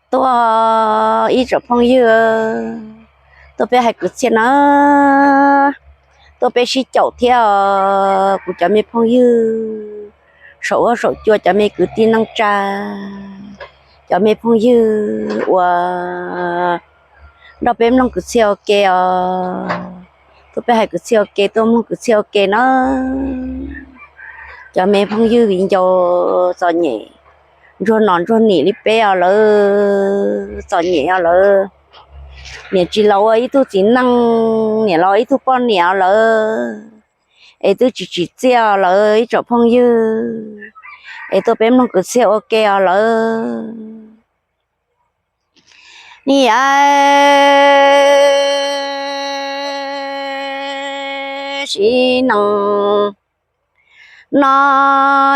Tuaj ib tsoom phooj ywg, tuaj peb hais kwv txhiaj na, tuaj peb sib caum thiab os kuv cov me phooj ywg, saum huab saum cua cov me kwv tij neej tsa, cov me phooj ywg uas nrog peb mloog kwv txhiaj ua ke os. Tuaj peb hais kwv txhiaj ua ke, tuaj mloog kwv txhiaj ua ke na. Cov me phooj ywg viv ncaus txom nyem, ntsuag nom ntsuag nim li peb os lawm, txom nyem os lawm. Niam tsis los ua ib tug txiv neej, niam los ua ib tug poj niam os lawm, es twb tsis tsim txiaj os lawm ib tsoom phooj ywg, es tuaj peb mloog kwv txhiaj ua ke os lawm. Niam sim neej no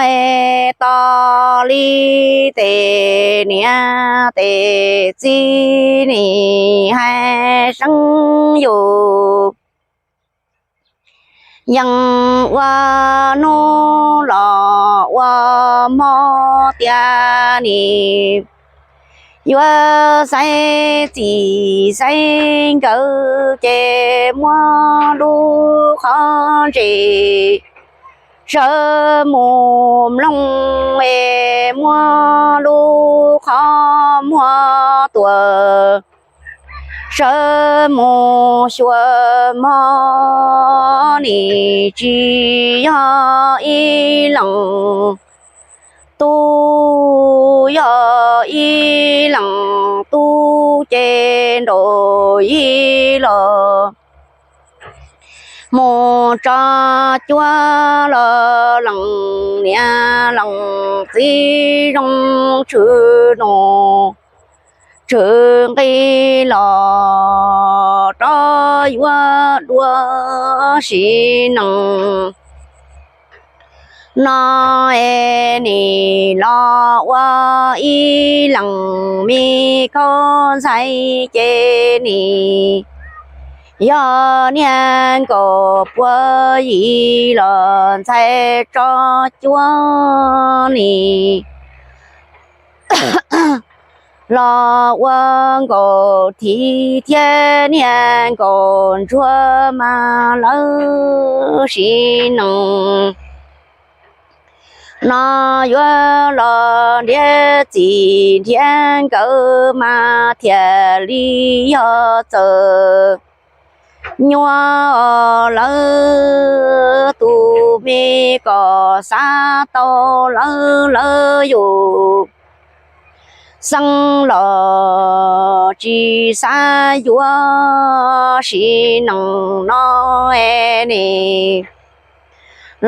es tos li tes niam tes txiv nim hais seeb yus, yeej ua hnub los ua hmo tiag nim yuav xaiv txij xaiv nkawm ces muab lub qhov ntsej sawv mus mloog es muab lub qhov muag tuaj sawv mus xyuas mog. Nim tsis yog ib leej tub, yog ib leej tub ces nraum yig los mus tso cuab los leej niam leej txiv zoo tshwm nus tshwm nqi los rov yuav dua sim neej no es nim los ua ib leej me khaub ntxhais ces nim yog niag nkaum pua yim los ntxhais tso cuab nim los ua nkaus thiv thiab niag nkaus ntsuag mas lawv sim neej no yuav los nrhiav txij nrhiav nkawm mas thiaj li yog txawm nyuaj os lawv. Tus me kom xav tau lawv, lawv yus xeeb los tsis xav yuav sim neej no es nim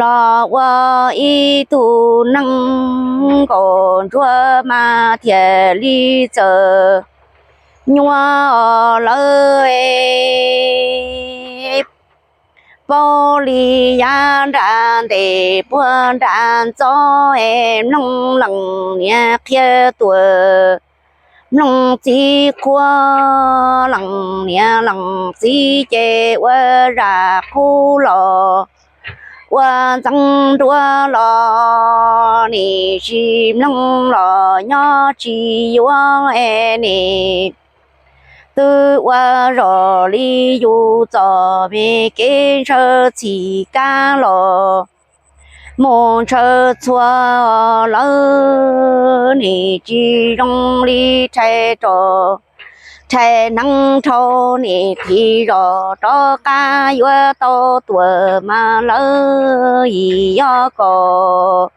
los ua ib tug neeg nkaus ntsuag mas thiaj li txawm nyuaj os lawv. Paub li yav nram ntej puag nram ntxov es mloog leej niam qhia tuaj, mloog txiv qhuav leej niam leej txiv ces ua zaj qub los ua ntxeev nruab los nim tsis mloog los nyob tsis yuav es nim twb ua zoj li yus txoj me kev ntshaw txhim kab los mus ntshaw txhua lawm. Nim tsis zoo li rhais roj rhais hneev dhau, nim thim zos rov qab yuav tau tuaj mas lawv yim yog kom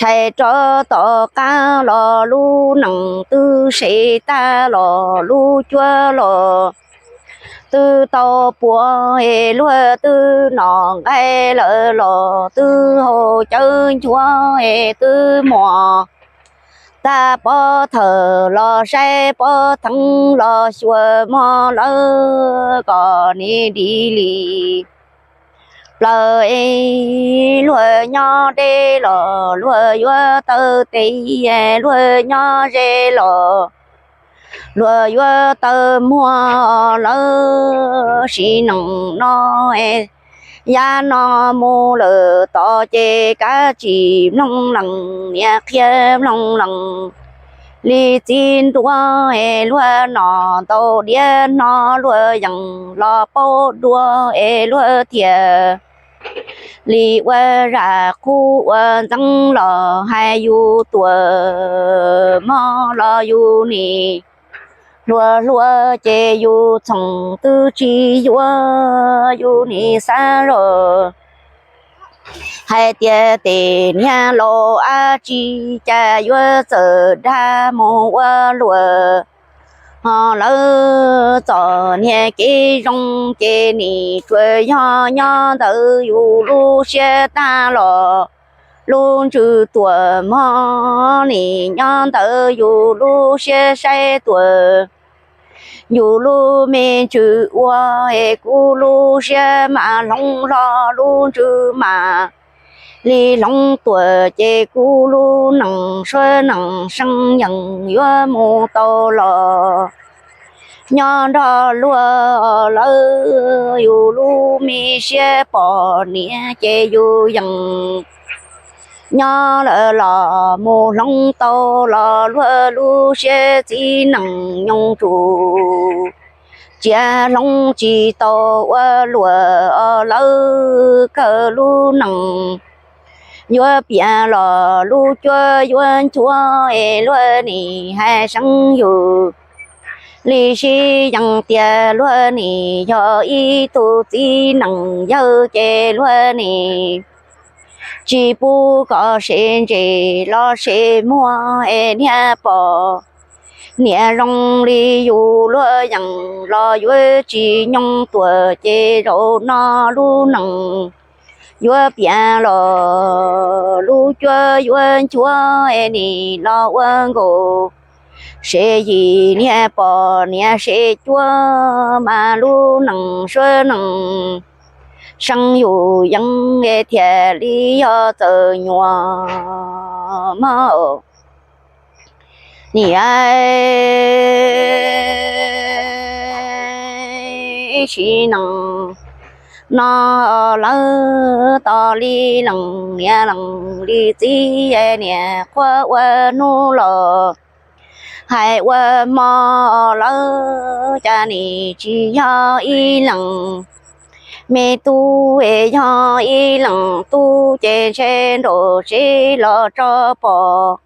rhais rov tom qab los lub neej twb se tag los lub cuab los twb tau puas es luag twb noj nqaij lawm los twb haus cawv nchuav es twb muaj tag pov thawj los saib pov theev los xyuas mog lawv kom nim dim li plaws es luag nyob deb los luag yuav taw tes, luag nyob ze los luag yuav taw muag lawv. Sim neej no es yav no mus lawm tod ces kav tsij mloog leej niam qhia, mloog leej Li txiv nruab es luag nom ntau diab no luag yeem los paub dua es luag thiaj li ua zam qub ua ntxeev los hais yus tuam mog los yus nim hluas hluas ces yus txhoom twb tsis yuav yus nim xav zog hais tias tej niag laus dab tsi cas yuav txawm dag mus ua luam. Ho lawv txom nyem kev zoo ces nim tsuas yog nyob ntawm yus lub siab tag los lub ntsws tuam mog nim nyob ntawm yus lub siab saib tuam yus lub me ntsws ua es kuv lub siab mas hloov hlo lub ntsws mas li hloov tuam ces kuv lub neej suab neej see yeem yuav mus tau los nyob nrog luag lawm. Yus lub me siab pom niam ces yus yeem nyob lawm los mus hloov tau los luag lub siab txiv neej nyoog tsum cia hloov tsis tau ua luam lawm kawg lub neej yuav piam los lub cuab yuav nchuav es luag nim hais seev yus li sib yees tias luag nim yog ib tug txiv neej yawg ces luag nim tsis pub kom sev ntses los sev muag es niag pom niam zoo li yus luag yeem los yuav tsis nyoog tuam ces zaum no lub neej yuav piam los lub cuab yuav nchuav es nim los ua nkaus sev yim niag pom niam sev cuab mas lub neej suab neej see yus yees es thiaj li yog txawm nyuam mog. Niam sim neej no lawm tos li leej niam leej li txiv niam qhuab ua hnub los hais ua hmo lawm cas nim tsis yog ib leej me tub es yog ib leej tub ces ntshe nraum tsev los tso pom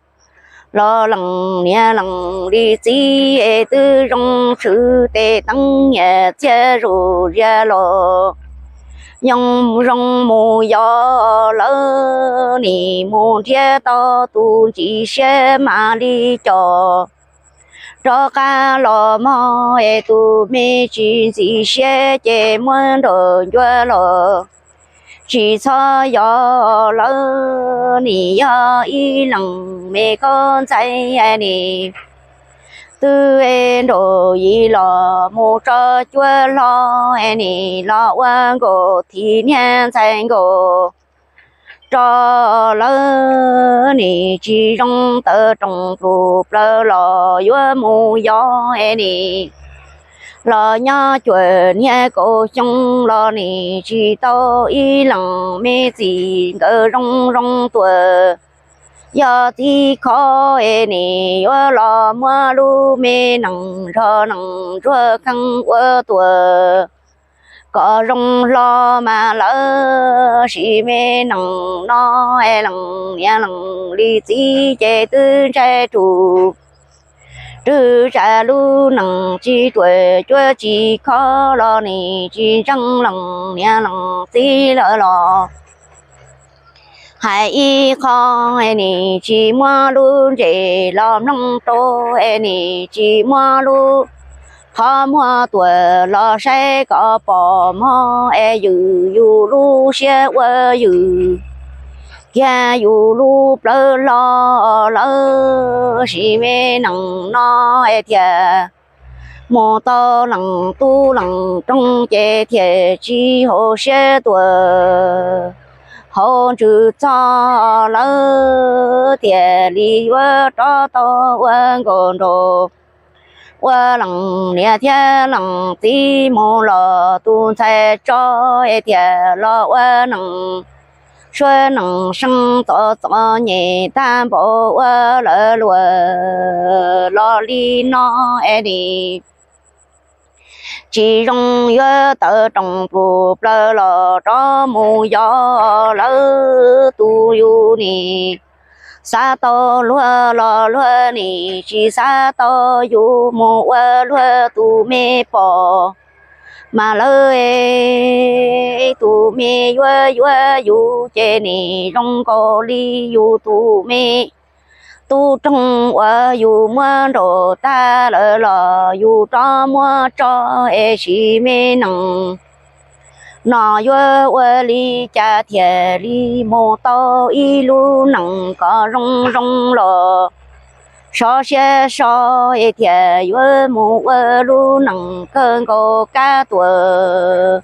los leej niam leej li txiv es twb zoo tshwm tes teeb nyias txiaj zus zias los yoo zoo mus yos lawm nim mus nrhiav tau tus ntxim siab mam li coj rov qab los mog es tus me tsis ntxim siab ces muab nraum ncua los tsis txhob yos lawm nim yog ib leej me koj ntxhais nim twb nraum yim los mus tso cuab hlo es nim los ua nkaus thim niag ntxhais nkaus rov lawm nim tsis zoo tawm rooj plhus plaws los yuav mus yos es nim los nyob cuag niag kaum xyoo los nim tsis tau ib leej me txim nkawd zoo zoo tuaj. Yog txiv khob es nim yuav los muab lub me nees nrog nees ntsuag kheej ua tuaj kom zoo hlo mas lawm sim me nees no es leej niam leej li txiv ces twb ntshai rus rwg tsam lub nees tsis ruam cuab tsis khob los nim tsis ntseeg leej niam leej txiv lawm los hais ib qho es nim tsis muab lub ntses los mloog rau es nim tsis muab lub qhov muag tuam los saib kom pom mog es ywm yus lub siab ua ywm kiag yus lub plawv hlo lawm sim me nees no es thiaj mus tau leej tub leej roog ces thiaj tsis haum siab tuaj hauv ntsws txog lawm thiaj li yuav rov tau ua nkauj nraug ua leej niam thiab leej txiv mus los tus ntxhais tso es thiaj los ua neej Suab nees seeb txom txom nyem tag npaum ua lawv luag los li no es nim tsis zoo yuav tawv roos plum plaws los rov mus yos lawv tus yus nim xav tau luag los luag nim tsis xav tau yus mus ua luag tus me pom. Mas lawv tus me yuav yuav yus ces nim zoo nkaus li yus tus me tub roog uas yus muab nraum tag lawm los yus rov muab tso es sim me nees no yuav ua li cas thiaj li mus tau ib lub nees kom zoo zoo los sov siab so es thiaj yuav mus ua lub nees kawg nkaus kab tuam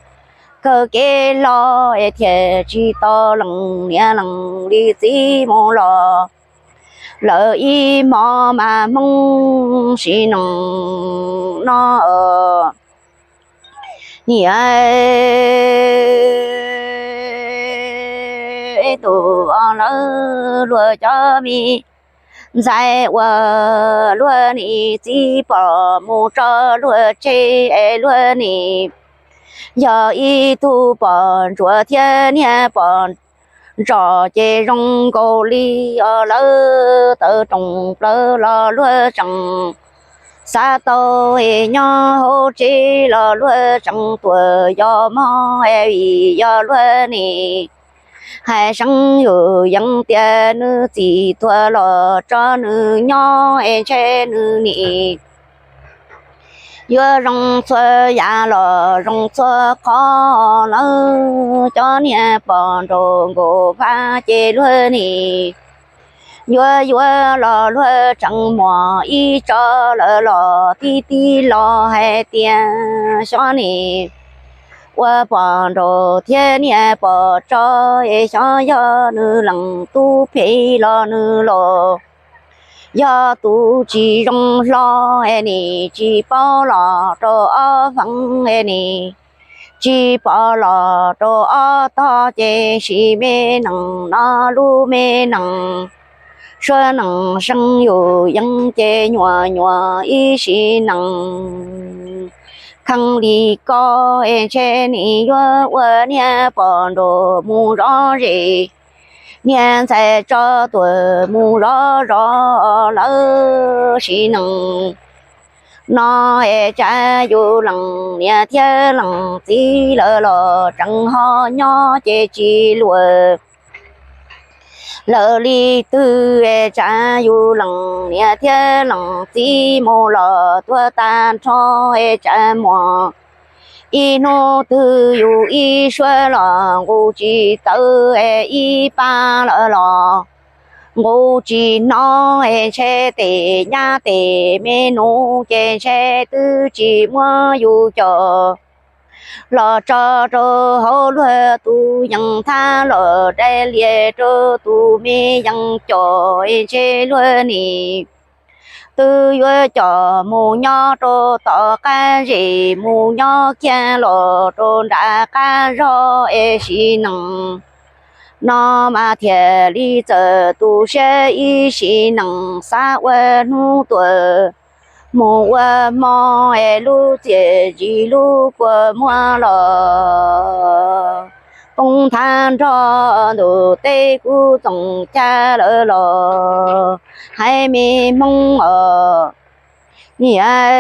kawg kev hlo es thiaj tsis tos lees niam lees li txiv mus los lawm ib hmo mas Hmoob sim nees no niam tus o lawv luag cov me ntxhais uas luag nim txiv pom mus tso luag tseg es luag nim yog ib tug pom ntsuag thiab niag pom ntsos ces zoo nkaus li o lawv tawv roos plaws los luag tseem xav tau es nyob hauv tsev los luag tseem tuam yos mog es vim yog luag nim hais seeb yus yees tias nws txim tuag los tso nws nyob es ntshe nws nim yuav zoo txhua yam los zoo txhua qhov lawm. Cov niag pom nraum nkaus vaj ces luag nim yuav yuav los luag tseem muaj ib tso lawm los tib tib los hais tias xyov nim ua pom nraum thiab niag pom tso es xyov yog nws lees tub phem los nws los yog tus tsis zoo hlo es nim tsis paub los rau ob feeb es nim tsis pom los rau ob tog ces sim me nees no lub me nees suab nees seeb yus yees ces nyuam nyuam ib sim nees kheej li ko es ntshe nim yuav ua niag pom nraum mus zov zes niag ntxhais tso tuam mus zov zov lawv sim nees no es tsam yus lees niam thiab lees txiv lawm los tseem ho nyob ces tsis luag lawv li twg es tsam yus lees niam thiab lees txiv mus los tuag tag nrho es tsam muaj ib hnub twg yus ib suab los nqus tsis tawv es ib pab lawm los nqus tsis hnov es ntshe tes nyab tes me nus ces ntshe twb tsis muab yus coj los tso rau hauv luag tus yees thab los dai lias rau tus me yees coj es ntshe luag nim twb yuav coj mus nyob rau tom qab zes mus nyob kiag los rau nram qab zog es sim nees no mas thiaj li txawm tu siab ib sim nees xav ua hnub tuam mus ua hmo es lub txiaj zis lub kua muag los poob tag nrho ntuj teb kuj txoos cag lawm los hais me Hmoob os. Niam,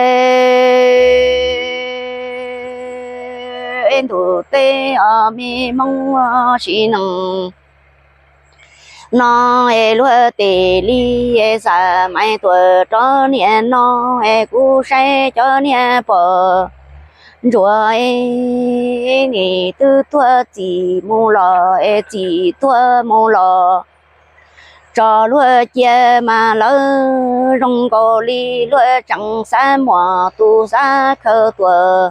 ntuj teb os me Hmoob, sim nees no es luag tes li es xam mais tuam rov niam no es kuv saib cov niag pom ntsuag es nim twb tuag txim mus los es txim tuag mus los tso luag cia mas lawv zoo nkaus li luag tseem xav muaj tus xav khaws tuam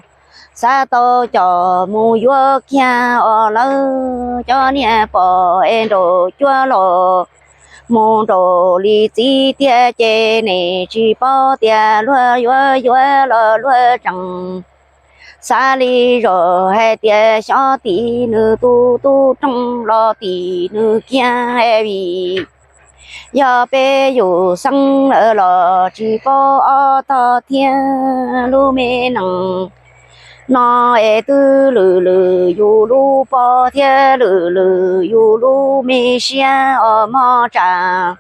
xav tau coj mus yuav kiag os lawv cov niag pom es nraum cuab los mus nraum li txiv tiag ces nim tsis paub tias luag yuav yuav los luag tseem Xav li zog hais tias xyov tim nws tus tub roog los tim nws kiag vim yog peb yus xeeb lawm los tsis paub ob tog thiab lub me nees no es twb lwm lwm yus lub pog thiab lwm lwm yus lub me siab os mog tsam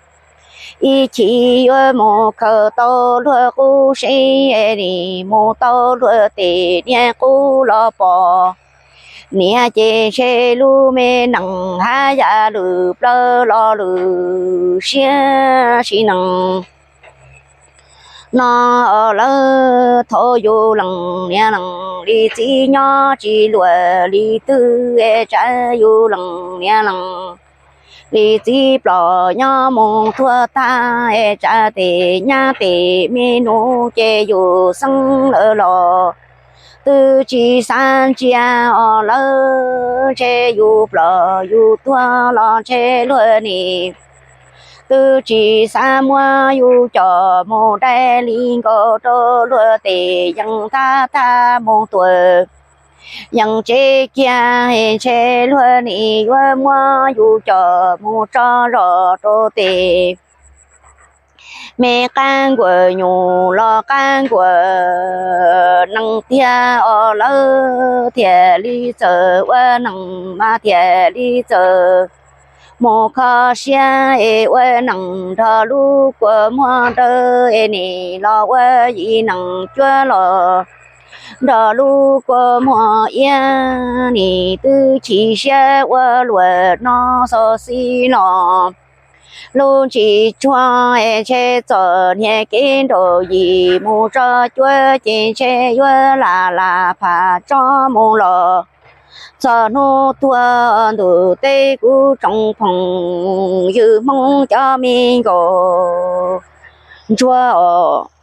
ib chim yuav mus khaws tau luag qub seb nim mus tau luag tes niag qub los pom niam ces ntshe lub me nees hab yam lwm plaws los lwm siab sim nees no. Lawv thaum yus lees niam lees li txiv nyob tsis luam li twg es tsam yus lees niam lees li txiv plom nyob mus tuag tag es tsam tes nyab tes me nus ces yus xeeb lawm los twb tsis xav ntsia os lawv ntshe yus plom yus tuag los ntshe luag nim twb tsis xav muab yus coj mus dai li nkaus rau luag tes yees tag tag mus tuam yees tsev kiag es ntshe luag nim yuav muab yus coj mus tso zog rau tes me qab nkuas nyuj los qab nkuas nees tiag os lawv thiaj li txawm ua nees mas thiaj li txawm mus kho siab es ua nees nrog lub kua muag dawb es nim los ua yim nees cuab los nrog lub kua muag iab nim twb chim siab ua luam no xov xij no lub ntsis tsuag es ntshe txom niag kev nraum yim mus tso cuab ces ntshe yuav lam lam pham tso mus los txog hnub tuag ntuj teb kuv tsoom phooj ywg Hmoob cov me nkaus ntsuag os.